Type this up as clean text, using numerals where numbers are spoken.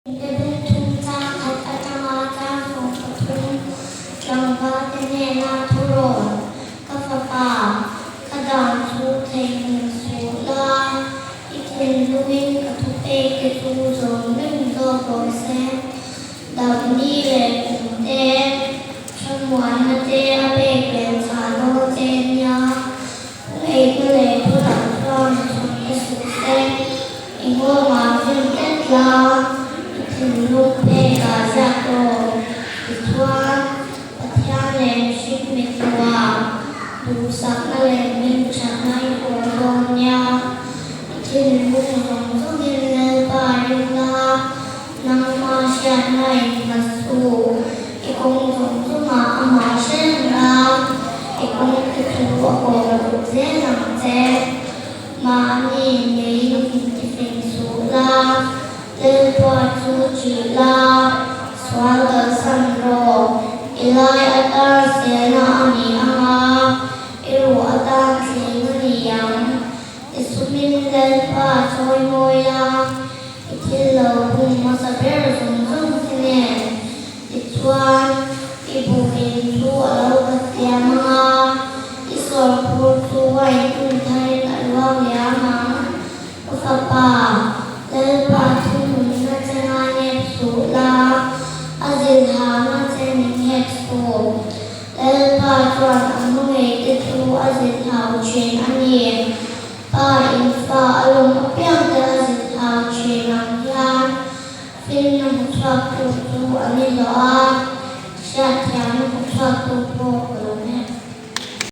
Te bung thum chang khat atanga chang 13 tlangvalte hnena thurawn, Ka fapa, ka dan chu theihnghilh suh la, i thinlungin ka thupek te chu zawm reng zawk rawh se. Damni leh kum te, thlamuanna te a pek belhchhah dawn che nia. Ngaihna leh thutak chuan chhun te suh se, i nghawngah fin tlat la, i thinlung phekah ziak rawh. Tichuan, Pathian leh mihring mithmuhah duhsakna leh hmingthatna i hmuh dawn nia. I thinlung zawng zawngin Lalpa ring la, nangma hriatna innghat suh. I kawng zawng zawngah amah hre reng la, i kawngte chu a kawm duh zel ang che. Mahni ngeiin intifing suh la, Lalpa chu ṭih la, sual kalsan rawh. I lai atan selna a ni ang a, i ruh atan thleng a ni ang. I sumin Lalpa chawi mawi la, i thil lo bum hmasa ber zawng zawng che nen. Tichuan, i buhin chu a lo khat liam ang a, i sawrphur chu wine hmun tharin a luang liam ang. Ka fapa!